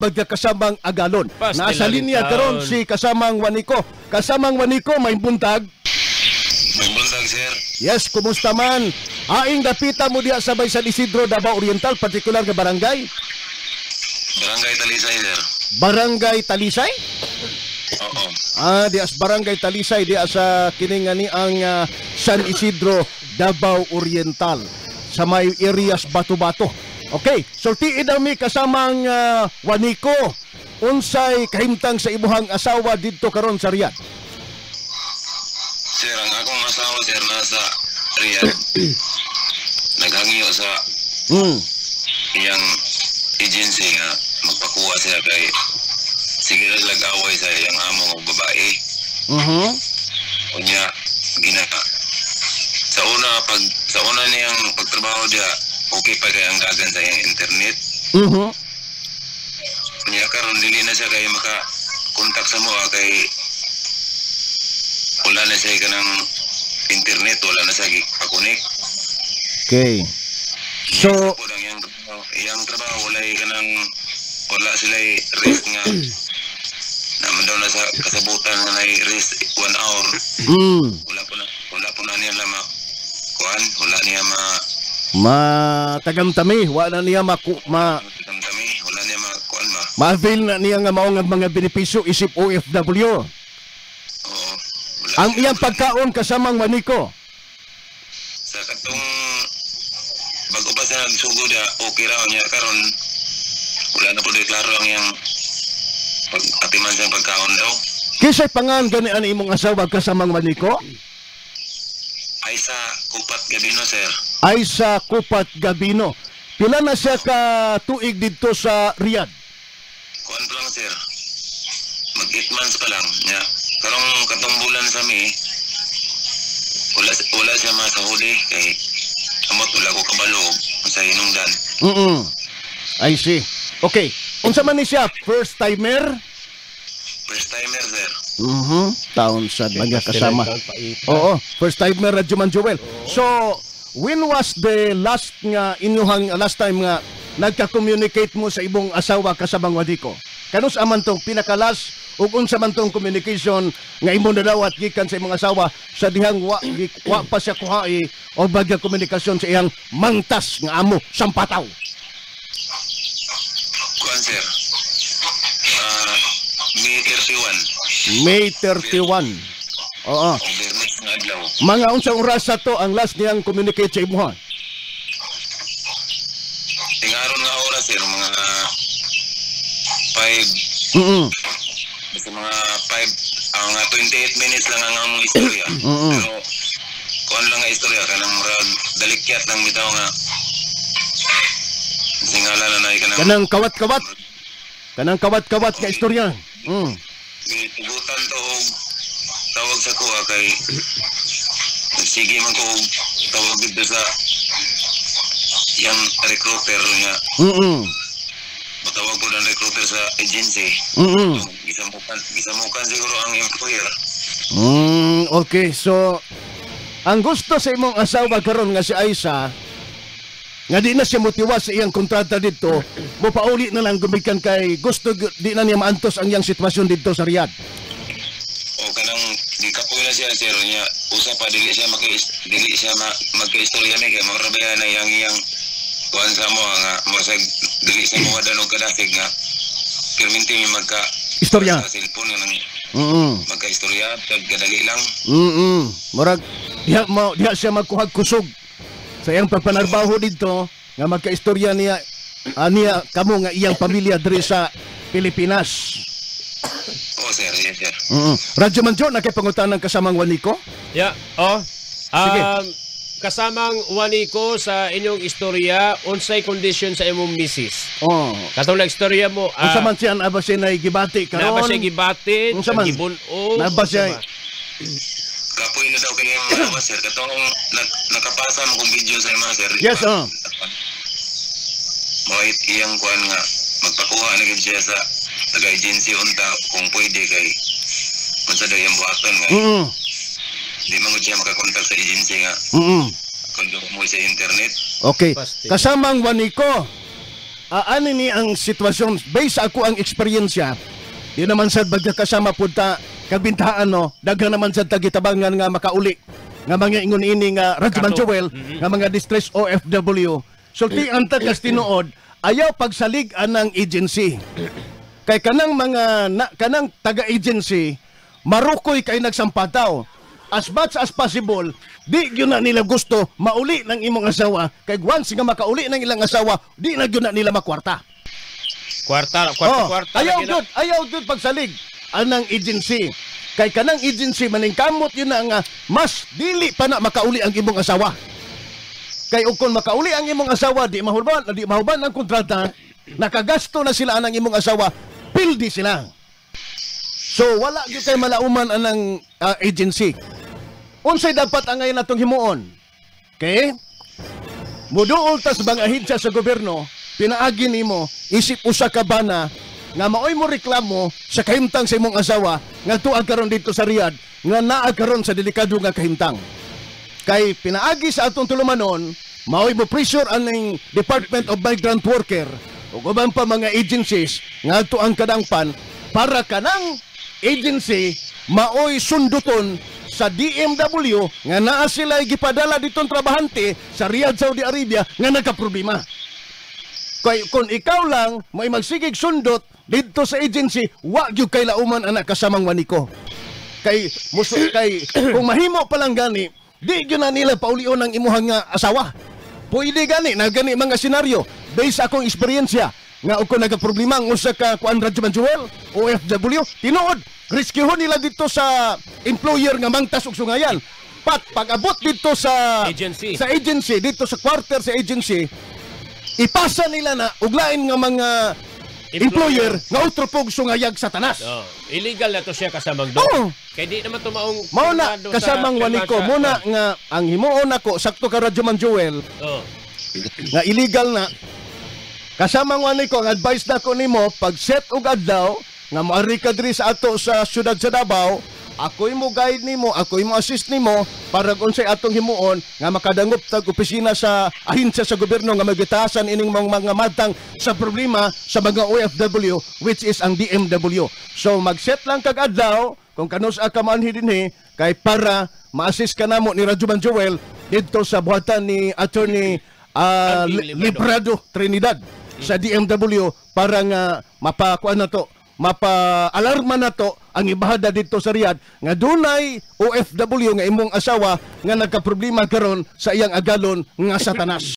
bagya kasamang Agalon. Pastil Nasa na linya rin karon taon. Si kasamang Waniko. Kasamang Waniko, may buntag. May buntag, sir. Yes, kumusta man? Aing dapita mo diha sa Bay San Isidro, Davao Oriental, partikular nga barangay? Barangay Talisay, sir. Barangay Talisay? Oo. Ah, diha sa Barangay Talisay, diha sa kini nga ni ang San Isidro, Davao Oriental, sa may areas Bato-Bato. Okay, sultiin nami, kasamang Waniko. Unsay kahimtang sa imuhang asawa didto karon sa Riyadh? Sir, ang akong asawa, sir, nasa Riyadh. Naghangyo sa iyang agency nga magpakuha siya kay sige na sila away sa iyang amo nga babae. Unya, gina sa una pag sa una niyang pagtrabaho diya, okay pa kay ang dagan sa iyang internet. Unya karon dili na siya kay maka kontak sa moa kay wala na siya kanang internet, wala na siya pa-connect. Okay. So, Po ang iyang trabaho wala kanang wala sila rest nga naman daw na sa kasabutan nga nay rest 1 hour. Wala po na niya lang kuan, wala niya ma Matagamtami, wala niya maku, ma tamtami, wala niya ma kuan ma ma-avail na niya nga mao nga mga benepisyo isip OFW. Oo, wala Ang siya. iyang pagkaon, kasamang Waniko? Sa katong bago pa siya nagsugod ya, okay ra niya. Karon wala na po klaro ang iyang pag atiman siyang pagkaon daw. Kisay pangan gani ani imong asawa, kasamang Waniko? Ay sa Kupat Gabino, sir. Ay sa Kupat Gabino. Pila na siya ka tuig didto sa Riyadh? Kuan pa lang, sir, mag 8 months pa lang nya. Karong katong bulan sa mi wala wala siya masahudi kay amot wala ko kabalo sa hinungdan. I see. Okay. Unsa man ni siya? First timer? First timer, sir. Taon sa mga kasama. Oo, first timer Radyo Man Joel. So, when was the last nga inyuhang last time nga nagka-communicate mo sa imong asawa, kasamang Waniko? Kanus aman tong pinaka-last ug unsa man tong communication nga imo nadawat gikan sa imong asawa sa dihang wa pa siya kuhai o bagya komunikasyon sa iyang mangtas nga amo sampataw? Kuan, sir, May 31. May 31. Oo. O Biyernes nga adlaw. Mga unsang oras to ang last niyang communicate sa imuha? Tingaron nga oras, sir, mga 5 basta mga 5 ang 28 minutes lang ang among istorya. Pero kuan lang nga istorya kanang murag dalikyat lang bitaw nga singala na nay kanang Kanang kawat-kawat. Kanang kawat-kawat nga istorya. Gitugutan to og tawag sa kuha kay sige man ko og tawag dito sa yang recruiter nga matawag ko ng recruiter sa agency. Gisamukan siguro ang employer. Okay. So, ang gusto sa imong asawa karon nga si Aisa, nga di na siya motiwas sa iyang kontrata dito, mo pauli na lang gumikan kay gusto di na niya maantos ang iyang sitwasyon dito sa Riyadh. O kanang gikapoy na siya, sir, niya usa pa dili siya magka-istorya ni kay magrabaya na iyang iyang kuan sa mo nga mosag dili siya mo og kadasig nga perminti mi magka Istorya. sa cellphone nga nang magka-istorya kag kadali lang. Murag diha mo diha siya magkuhag kusog sa iyang pagpanarbaho dito nga magka-istorya niya niya kamo nga iyang pamilya diri sa Pilipinas. Oh sir, yes sir. Radyo Manjo, nakipangutanan kasamang Waniko? Yeah, oh. Sige. Kasamang Waniko, sa inyong istorya, unsay condition sa imong misis? Oh. Katong istorya mo, Unsa man siya, naa ba siya na gibati karon? Na ba siya gibati, Unsa man? Gibun-o? Na ba siya unsa ba? Kapoy na daw kay yung mga sir katong nakapasa mo kong video sa ima, sir. Yes, oh. Mo iyang kuan nga magpakuha na gid siya sa taga-agency unta kung pwede kay unsa daw iyang buhaton nga di man gud siya makakontak sa agency nga kung mo sa internet. Okay. Pasti. Kasamang Waniko. Ani ni ang sitwasyon based sa ako ang eksperyensya. Di naman sad magkakasama pud ta kabintahan, no. Daghan naman sad tagitabangan nga makauli nga mga ingon ini nga Radyoman Kato. Joel nga mga distress OFW. Sultian ta kas tinuod, ayaw pagsalig anang agency. Kay kanang mga na, kanang taga-agency marukoy kay nagsampataw. As much as possible, di gyud na nila gusto mauli ng imong asawa kay once nga makauli ng ilang asawa, di na gyud na nila makwarta. Kwarta, kwarta, Oh, kwarta. ayaw Lagi na. gyud, ayaw gyud pagsalig anang agency. Kay kanang agency maningkamot yun na nga mas dili pa na makauli ang imong asawa. Kay ug kung makauli ang imong asawa, di mahuban ang kontrata, nakagasto na sila anang imong asawa, pildi sila. So wala gyud kay malauman anang agency. Unsay dapat ang ngayon natong himuon? Okay? Muduol tas bang ahensya sa gobyerno, pinaagi nimo isip usa ka bana nga maoy mo reklamo sa kahimtang sa imong asawa nga tuag karon dito sa Riyadh nga naa karon sa delikado nga kahimtang. Kay pinaagi sa atong tulumanon, maoy mo pressure aning Department of Migrant Worker ug uban pa mga agencies nga ato ang kadangpan para kanang agency maoy sunduton sa DMW nga naa sila gipadala ditong trabahante sa Riyadh, Saudi Arabia nga nagkaproblema. Kay kung ikaw lang may magsigig sundot didto sa agency, wa gyud kay lauman anak, kasamang Waniko. Kay muso kay kung mahimo pa lang gani, di gyud na nila paulion ang imuhang nga asawa. Pwede gani na gani mga senaryo based sa akong eksperyensya nga ug kung nagkaproblema ang usa ka kuan, Radyo Joel, OFW, tinuod rescue nila dito sa employer nga mangtas og sungayan. Pat pag-abot dito sa Agency. Sa agency, dito sa quarter sa agency, ipasa nila na og lain nga mga employer, nga utro pog sungayag sa tanas. Oh, illegal na to siya, kasamang do. Oo. Kay di naman tumaong Mao na pirmado kasamang sa Waniko, pirma. Muna nga ang himuon nako sakto ka, Radyo Man Joel, nga illegal na. Kasamang Waniko, ang advice nako nimo pag set og adlaw nga moari ka diri sa ato sa syudad sa Davao, ako'y mo guide nimo, ako'y mo assist nimo para kung unsay atong himuon nga makadangop tag opisina sa ahensya sa gobyerno nga magitasan ining mga matang sa problema sa mga OFW, which is ang DMW. So mag-set lang kag adlaw kung kanus ka maanhi dinhi kay para ma-assist ka namo ni Radyoman Joel didto sa buhatan ni Attorney Alvin Librado Trinidad sa DMW para nga mapakuan na to, mapa-alarma na to ang ibahada dito sa Riyadh nga dunay OFW nga imong asawa nga nagkaproblema karon sa iyang agalon nga Satanas.